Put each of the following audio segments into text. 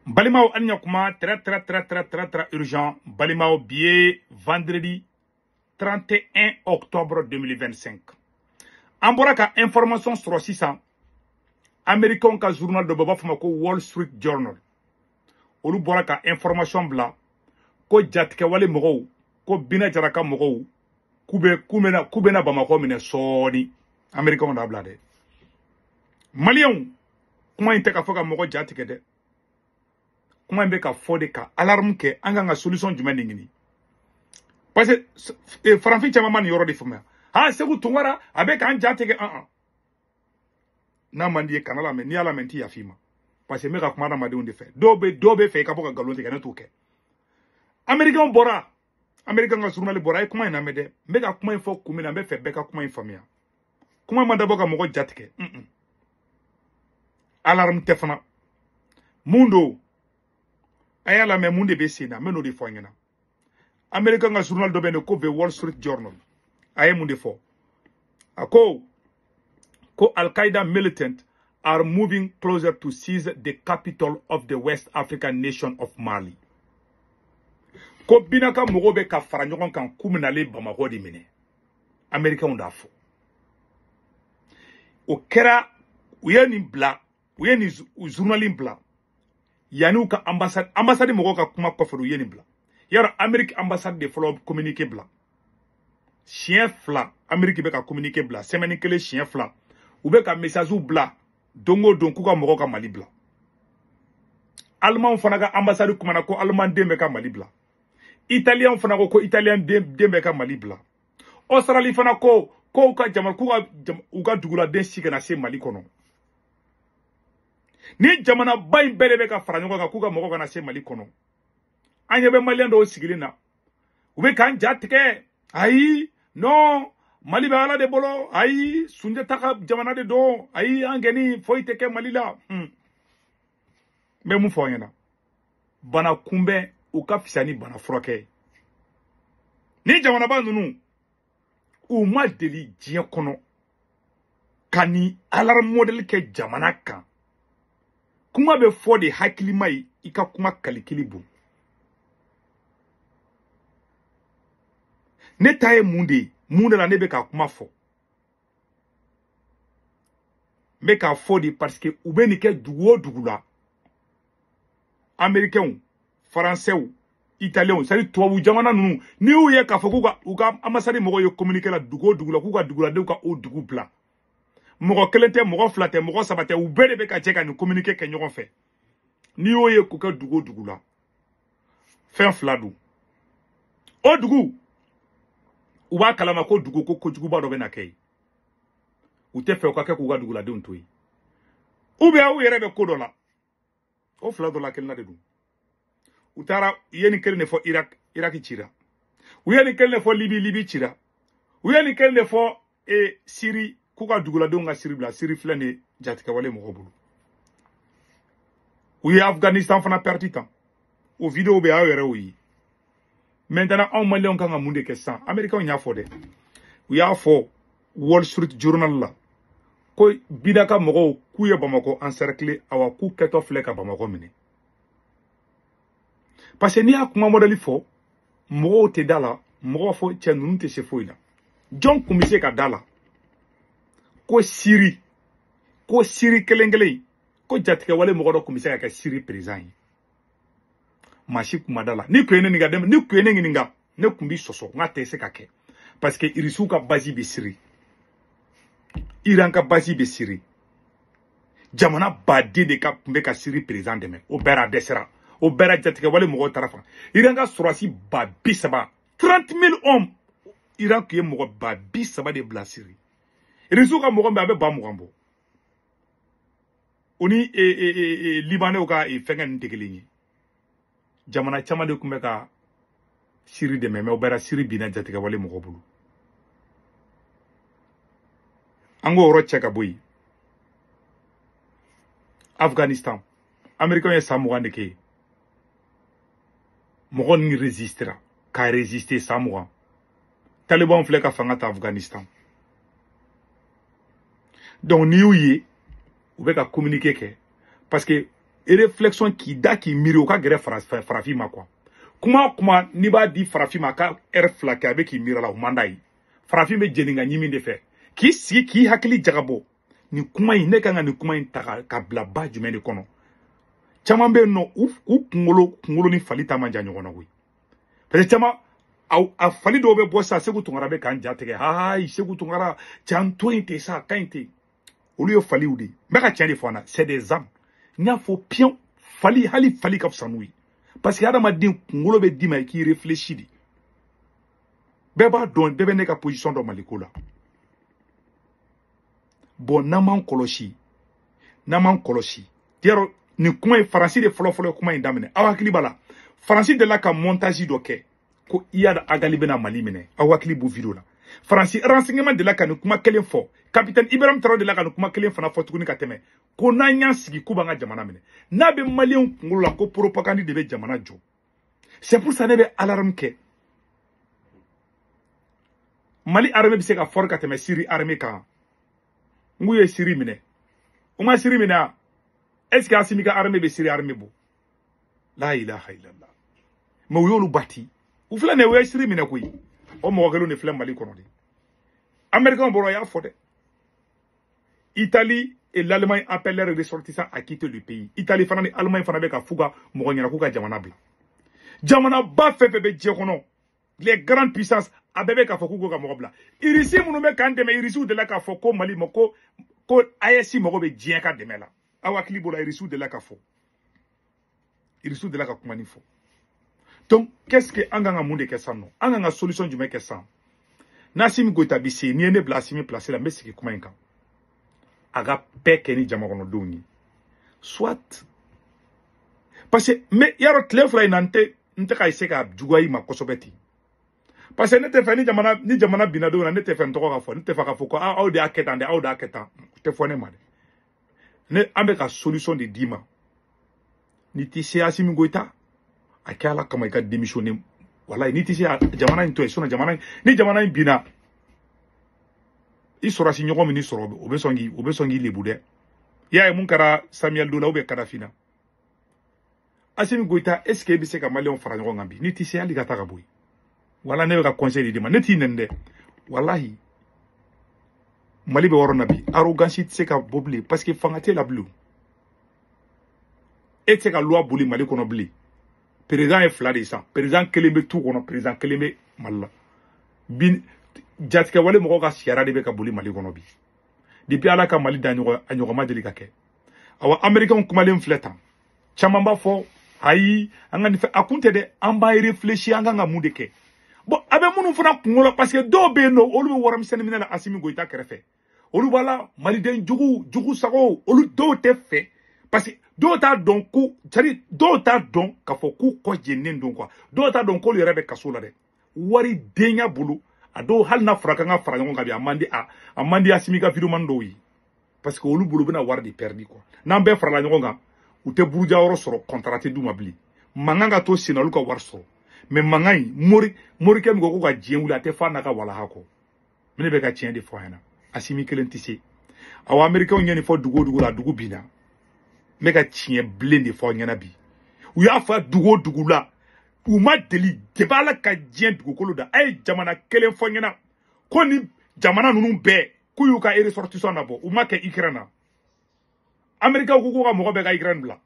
Balimaw an ɲakuma très très très très très très urgent. Balimaw bi ye vendredi 31 octobre 2025. An bɔra ka information sɔrɔ sisan. Américain ka journal dɔ bɛ, u b'a fɔ ma ko Wall Street Journal. Olu bɔra ka information bila ko jatigɛwale mɔgɔw, ko Bina Jara ka mɔgɔw k'u bɛna Bamakɔ minɛ sɔɔni. Américain d'a bila dɛ. Maliyɛnw, kuma in tɛ ka fɔ ka mɔgɔ ja tigɛ dɛ. Kuma in bɛ ka fɔ de ka alarme kɛ, an kan ka solution jumɛn de ɲini. Parce que farafin caman ma nin yɔrɔ de faamuya. Ah, Sekou Tounkara a bɛ k'an ja tigɛ an. N'a man di ye kana lamɛn, n'i y'a lamɛn n ti yafa i ma. Parce que n bɛ ka kuma adamadenw de fɛ. Dɔw bɛ fɛ i ka bɔ ka nkalon tigɛ, ne t'o kɛ. Américain bɔra, Américain ka journal bɔra, a ye kuma in lamɛn dɛ. N bɛ ka kuma in fɔ kun min na, n bɛ fɛ bɛɛ ka kuma in faamuya. Kuma ma dabɔ ka mɔgɔ ja tigɛ. Alarme tɛ fana. Mun don? A y'a lamɛn mun de bɛ sen na, n bɛ n'o de fɔ an ɲɛna. Américain ka journal dɔ bɛ yen ko The Wall Street Journal. A ye mun de fɔ? A ko Al-Qaeda militant are moving closer to seize the capital of the West African nation of Mali. Ko Bina ka mɔgɔw bɛ ka fara ɲɔgɔn kan k'u bɛnalen Bamakɔ de minɛ. Américains d'a fɔ. O kɛra, u ye nin bila, u ye nin journal in bila. Yanni u ka ambassade mɔgɔw ka kuma kɔfɛ, u ye nin bila. Yarɔ, Amérique ambassade de fɔlɔ communiqué bila. Siɲɛ fila Amérique bɛ ka communiqué bila, semaine kelen siɲɛ fila. U bɛ ka message bila don o don k'u ka mɔgɔw ka Mali bila. Allemand fana ka ambassade kumana ko Allemand den bɛ ka Mali bila. Italien fana ko Italien den bɛ ka Mali bila. Australie fana ko u ka jamana, k'u ka u ka duguladen si kana se Mali kɔnɔ. Ni jamanaba in bɛɛ de bɛ ka fara ɲɔgɔn kan k'u ka mɔgɔw kana se Mali kɔnɔ. An ɲɛ bɛ Maliyɛn dɔw sigilen na. U bɛ k'an ja tigɛ. Ayi, non, Mali bɛ Ala de bolo. Ayi, Sunjata ka jamana de don. Ayi, an kɔni foyi tɛ kɛ Mali la. N bɛ mun fɔ aw ɲɛna? Bana kunbɛn u ka fisa ni bana furakɛ ye. Ni jamanaba ninnu u ma deli diɲɛ kɔnɔ ka ni alarme modèle kɛ jamana kan. Kuma bɛ fɔ de hakilima ye, i ka kuma kalikili bon. Ne ta ye mun de ye? Mun de la ne bɛ ka kuma fɔ? N bɛ k'a fɔ de parce que u bɛ nin kɛ dugu o dugu la. Américains, Français, Italiens, c'est-à-dire tubabu jamana ninnu, n'i y'u ye k'a fɔ k'u ka u ka ambassade mɔgɔw ye communiqué la dugu o dugu la k'u ka duguladenw ka o dugu bila. Mɔgɔ kelen tɛ, mɔgɔ fila tɛ, mɔgɔ saba tɛ, u bɛɛ de bɛ ka jɛ ka nin communiqué kɛ ɲɔgɔn fɛ. N'i y'o ye k'o kɛ dugu o dugu la, fɛn fila don. O dugu, u b'a kalama ko dugu ko kojuguba dɔ bɛna kɛ yen. U tɛ fɛ u ka kɛ k'u ka duguladenw to yen. Ou bien u yɛrɛ bɛ ko dɔ la. O fila dɔ la kelen na de don. U taara u ye nin kelen de fɔ Irak, Irak cira. U ye nin kelen de fɔ Libi, Libi cira. U ye nin kelen de fɔ Siri, k'u ka duguladenw ka Siri bila. Siri filɛ nin ye jatigɛwale mɔgɔw bolo. U ye Afghanistan fana perte tan. O vidéo bɛ aw yɛrɛ y'o ye. Maintenant anw Maliyɛnw kan ka mun de kɛ sisan? Américains y'a fɔ dɛ. U y'a fɔ Wall Street Journal la ko Bina ka mɔgɔw k'u ye Bamakɔ encercler, awa k'u kɛtɔ filɛ ka Bamakɔ minɛ. Parce que n'i y'a kuma modèle fɔ, mɔgɔw tɛ da la, mɔgɔw fɔ cɛ ninnu tɛ se foyi la. Jɔn kun bɛ se ka da la ko Siri, ko Siri kelen kelen, ko jatigɛwale mɔgɔ dɔ kun bɛ se ka kɛ Siri président ye. Maa si kun ma da la. Ni kun ye ne ɲininka, ni kun ye ne ɲininka, ne kun b'i sɔsɔ, n k'a tɛ se ka kɛ. Parce que Irisiw ka base bɛ Siri, Iran ka base bɛ Siri, jamana baden de ka kun bɛ ka Siri président dɛmɛ. O bɛɛ la dɛsɛra. O bɛɛ la jatigɛwale mɔgɔw taara fan. Iran ka sɔrɔdasi 30,000, 30 000 hommes. Iran tun ye mɔgɔ 30,000 de bila Siri. Irisiw ka mɔgɔ min a bɛ 20,000 bɔ. O ni Libanɛw ka fɛnkɛ ninnu tɛ kelen ye. Jamana caman de tun bɛ ka Siri dɛmɛ, mais o bɛɛ la Siri binna jatigɛwale mɔgɔw bolo. An k'o yɔrɔ cɛ ka bɔ yen. Afghanistan, Américains ye san 20 de kɛ yen. Mɔgɔ ninnu résistera ka résister san 20. Taliban filɛ ka fanga ta Afghanistan. Donc n'i y'u ye, u bɛ ka communiqué kɛ parce que réflexion k'i da k'i miiri o ka gɛrɛ farafin ma quoi. Kuma o kuma n'i b'a di farafin ma a ka heure fila kɛ a bɛ k'i miiri a la o man d'a ye. Farafin bɛ jeni ka ɲimi de fɛ k'i sigi k'i hakili jagabɔ nin kuma in ne kan ka nin kuma in ta ka bila ba jumɛn de kɔnɔ. Caman bɛ yen nɔ u kunkolo ni fali ta man jan ɲɔgɔn na koyi. Parce que caman a fali dɔw bɛ bɔ sisan Sekou Tounkara bɛ k'an ja tigɛ hayi Sekou Tounkara can to yen ten sa a ka ɲi ten. Olu ye faliw de ye. N bɛ ka tiɲɛ de fɔ an na c'est des âmes. N y'a fɔ piyan fali hali fali ka fisa n'u ye. Parce que hadamaden kunkolo bɛ d'i ma i k'i réfléchi de. Bɛɛ b'a dɔn bɛɛ bɛ ne ka position dɔn Maliko la. Bon n'an m'an kɔlɔsi yarɔ nin kuma in Faransi de fɔlɔ-fɔlɔ kuma in daminɛ. Aw hakili b'a la Faransi delila ka montage dɔ kɛ ko Iyad Agali bɛna Mali minɛ. Aw hakili b'o vidéo la. Faransi renseignement delila ka nin kuma kelen fɔ. Capitaine Ibrahim Traoré delila ka nin kuma kelen fana fɔ tuguni ka tɛmɛ. Ko n'an y'an sigi k'u b'an ka jamana minɛ. N'a bɛ maliyɛnw kunkolo la ko propagande de bɛ jamana jɔ. C'est pour ça ne bɛ alarme kɛ. Mali armée bɛ se ka fort ka tɛmɛ Syrie armée kan. N k'u ye Syrie minɛ. U ma Syrie minɛ wa? Est-ce que Assimi ka armée bɛ Syrie armée bɔ? La ilaha illallah. Mais u y'olu bati. U filɛ nin ye u ye Syrie minɛ koyi. O mɔgɔ kelen de filɛ Mali kɔnɔ de. Américains bɔra y'a fɔ dɛ. Italie et l'Allemagne appellent leurs ressortissants à quitter le pays. Italie fana ni Allemagne fana bɛ ka f'u ka mɔgɔ ɲɛna k'u ka jamana bila. Jamana ba fɛn fɛn bɛ diɲɛ kɔnɔ, les grandes puissances a bɛɛ bɛ k'a fɔ k'u k'u ka mɔgɔ bila. Irisi minnu bɛ k'an dɛmɛ, Irisiw delila k'a fɔ ko Mali ma ko AES mago bɛ diɲɛ ka dɛmɛ la. Aw hakili b'o la Irisiw delila k'a fɔ. Irisiw delila ka kuma nin fɔ. Donc qu'est-ce que an kan ka mun de kɛ sisan nɔ? An kan ka solution jumɛn kɛ sisan? N'Assimi Goïta bi se, n'i ye ne bila Assimi place la, n bɛ sigi kuma in kan. A ka paix kɛ ni jamakɔnɔdenw ye. Soit parce que mais yarɔ tile fila in na n tɛ ka essayer ka juguya i ma kosɛbɛ ten. Parce que ne tɛ fɛ ni jamana binna don na ne tɛ fɛ n tɔgɔ ka fɔ, ne tɛ fɛ k'a fɔ ko aw de y'a kɛ tan dɛ, aw de y'a kɛ tan. O tɛ fɔ ne ma dɛ. Ne an bɛ ka solution de d'i ma. N'i tɛ se Assimi Goïta, a kɛ Ala kama i ka démissionner. Walayi n'i tɛ se jamana in to yen, sinon jamana in ni jamana in binna i sɔrɔsi ɲɔgɔn min sɔrɔ o bɛ sɔn k'i lebu dɛ. I y'a ye mun kɛra Samuel Doe la ou bien Kadhafi na. Assimi Goïta, est-ce que i bɛ se ka maliyɛnw fara ɲɔgɔn kan bi? N'i tɛ se hali ka taa ka bɔ yen. Wala ne bɛ ka conseil de d'i ma, ne t'i nɛni dɛ. Walahi Mali bɛ yɔrɔ na bi, arrogance tɛ se ka bɔ bilen parce que fanga t'e la bilen. E tɛ se ka loi boli Mali kɔnɔ bilen. Président ye fila de ye sisan. Président kelen bɛ tu kɔnɔ, président kelen bɛ Mali la. Bi jatigɛwale mɔgɔw ka siyara de bɛ ka boli Mali kɔnɔ bi. Depuis Ala ka Mali da ɲɔgɔn a ɲɔgɔn ma deli ka kɛ. Awa Américains kumalen filɛ tan. Caman b'a fɔ ayi an ka nin fɛn a kun tɛ dɛ, an b'a réfléchir an kan ka mun de kɛ. Bon a bɛ minnu fana kungo la parce que dɔw bɛ yen nɔ olu bɛ warimisɛnnin minɛ la Assimi Goïta kɛrɛfɛ. Olu b'a la maliden jugu jugu sago olu dɔw tɛ fɛ parce que dɔw t'a dɔn ko c'est à dire dɔw t'a dɔn k'a fɔ k'u kɔ jeninen don quoi. Dɔw t'a dɔn k'olu yɛrɛ bɛ kaso la dɛ. Wari denya bolo a dɔw hali n'a fɔra k'an ka fara ɲɔgɔn kan bi a man di Assimi ka vidéoman dɔw ye parce que olu bolo bɛna wari de perdu quoi. N'an bɛɛ farala ɲɔgɔn kan u tɛ buruja yɔrɔ sɔrɔ contrat tɛ d'u ma bilen. Mankan ka to sen na olu ka wari sɔrɔ. Mais mankan in morikɛ min ko ko ka diɲɛ wuli a tɛ f'a n'a ka walaha kɔ. Ne bɛ ka tiɲɛ de fɔ a ɲɛna. Assimi kelen tɛ se. Awɔ Américains ye nin fɔ dugu o dugu la dugu binna. N bɛ ka tiɲɛ bilen de fɔ aw ɲɛna bi. U y'a fɔ dugu o dugu la u ma deli depuis Ala ka diɲɛ dugukolo da a ye jamana kelen fɔ ɲɛna ko ni jamana ninnu bɛɛ k'u y'u ka ressortissant nabɔ u ma kɛ Ukraine na. Américains ko k'u ka mɔgɔ bɛɛ ka Ukraine bila.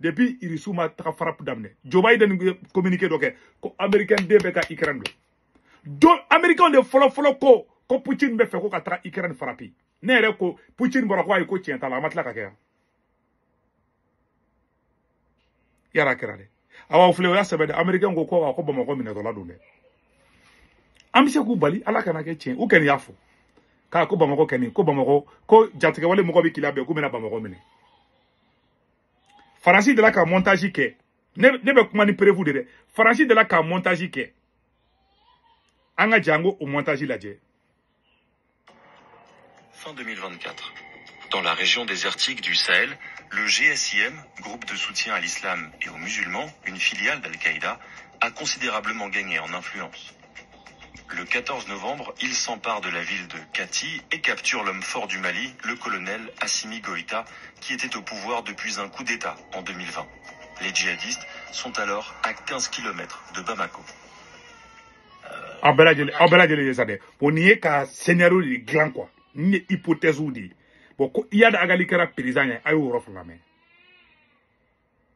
Depuis Irisiw ma taga frappe daminɛ Joe Biden ye communiqué dɔ kɛ ko américain den bɛɛ ka Ukraine bila. Donc américains de fɔlɔ fɔlɔ ko Poutine bɛ fɛ ko ka taga Ukraine frapper. Ne yɛrɛ ko Poutine bɔra ko ayi ko tiɲɛ t'a la a ma tila ka kɛ yan. Yara kɛra dɛ. Awa filɛ o y'a sɛbɛn dɛ américain ko ko Bamakɔ minɛtɔla don dɛ. An bɛ se k'u bali Ala kana kɛ tiɲɛ u kɔni y'a fɔ k'a ko Bamakɔ kɔni ko Bamakɔ ko jatigɛwale mɔgɔ bɛ k'i labɛn k'u bɛna Bamakɔ minɛ. Faransi delila ka montage kɛ ne bɛ kuma ni preuve de dɛ. Faransi delila ka montage kɛ an ka jɛ an k'o montage lajɛ. Fin 2024. Dans la région désertique du Sahel, le GSIM, groupe de soutien à l'islam et aux musulmans, une filiale d'Al-Qaïda, a considérablement gagné en influence. Le 14 novembre, il s'empare de la ville de Kati et capture l'homme fort du Mali, le colonel Assimi Goïta, qui était au pouvoir depuis un coup d'État en 2020. Les djihadistes sont alors à 15 km de Bamako. Aw bɛɛ lajɛlen, aw bɛɛ lajɛlen ye sa dɛ. Bon, nin ye ka scénario de dilan quoi, nin ye hypothèse de ye. Bon, ko Iyad Ag Ghali kɛra président ye, a y'o yɔrɔ fana lamɛn.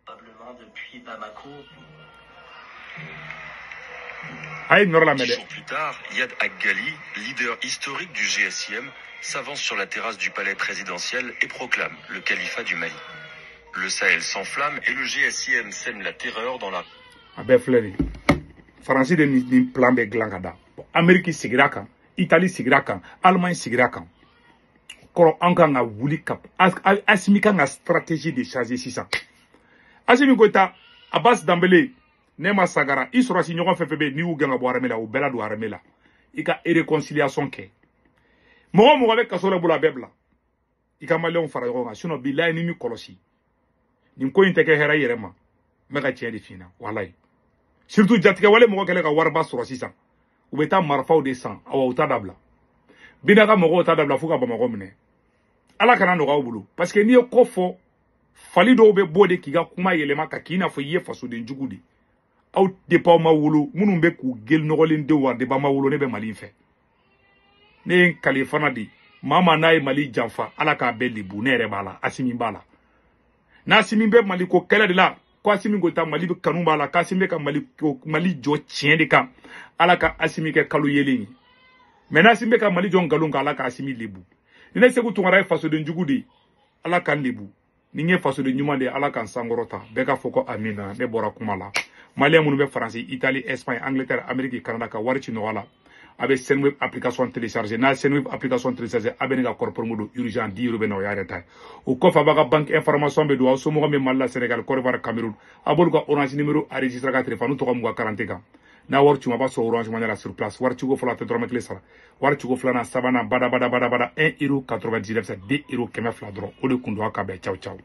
Probablement depuis Bamako. A ye nin yɔrɔ lamɛn Dix dɛ. jours plus tard, Iyad Ag Ghali, leader historique du GSIM, s'avance sur la terrasse du palais présidentiel et proclame le califat du Mali. Le Sahel s'enflamme et le GSIM sème la terreur dans la A bɛɛ filɛ nin ye, Faransi de nin plan bɛ dilan ka da. Bon, Amérique sigira kan, Italie sigira kan, Allemagne sigira kan. Kɔrɔ, an kan ka wuli ka Asimi kan ka stratégie de changer sisan. Asimi Goïta, Abbas Dambélé, Nema Sagara, i sɔrɔsi ɲɔgɔn fɛn fɛn bɛ yen n'i y'u gɛn ka bɔ armée la, u bɛɛ la don armée la, i ka réconciliation kɛ. Mɔgɔ o mɔgɔ bɛ kaso la bolo, a bɛɛ bila, i ka maliyɛnw fara ɲɔgɔn kan. Sinon bilayi, ni mi kɔlɔsi, nin ko in tɛ kɛ hɛrɛ i yɛrɛ ma. N bɛ ka tiɲɛ de f'i ɲɛna, walayi. Surtout jatigɛ wale mɔgɔ kɛlen ka wariba sɔrɔ sisan, u bɛ taa marifaw de san. Awa, u t'a dabila, bina ka mɔgɔw t'a dabila f'u ka Bamakɔ minɛ. Ala kana nɔgɔya aw bolo, parce que n'i ye ko fɔ, fali dɔw bɛ bɔ de k'i ka kuma yɛlɛma ka k'i n'a fɔ i ye fasoden jugu de. Aw depuis aw ma wolo, minnu bɛ k'u geli nɔgɔlen denw wa, depuis aw ma wolo, ne bɛ Mali in fɛ. Ne ye n kale fana de, maa maa n'a ye Mali janfa, Ala k'a bɛɛ lebu. Ne yɛrɛ b'a la, Asimi b'a la. N'Asimi bɛ Mali ko kɛlɛ de la, ko Asimi Goïta Mali bɛ kanu b'a la, k'Asimi bɛ ka Mali ko Mali jɔ tiɲɛ de kan, Ala ka Asimi kɛ kalo yelen ye. Mais n'Asimi bɛ ka Mali jɔ nkalon kan, Ala ka Asimi lebu. Ni ne Segu Tunkara ye fasoden jugu de ye, Ala ka n lebu. Ni n ye fasoden ɲuman de ye, Ala ka n sankɔrɔta. Bɛɛ k'a fɔ ko amina. Ne bɔra kuma la. Maliyɛn minnu bɛ Faransi, Italie, Espagne, Angleterre, Amérique, Canada, ka wari ci nɔgɔya la, a bɛ Senweb application télécharger. N'a ye Senweb application télécharger, a bɛ ne ka code promo don urgent 10 euros bɛ na, o y'a yɛrɛ ta ye. O kɔfɛ, a b'a ka banque information bɛ don aw somɔgɔ min Mali la, Sénégal, Côte d'Ivoire, Cameroun, a b'olu ka Orange numéro enregistré ka téléphone tɔgɔ mun ka carte kan. N'a wari ci ma, a b'a sɔrɔ Orange Money la sur place. Wari ciko fɔlɔ, a tɛ dɔrɔmɛ kelen sara. Wari ciko filanan, sabanan, bada bada bada bada, 1 euro 99, 2 euro 200 dɔrɔn. O de kun don. Aw ka bɛn. Ciao ciao.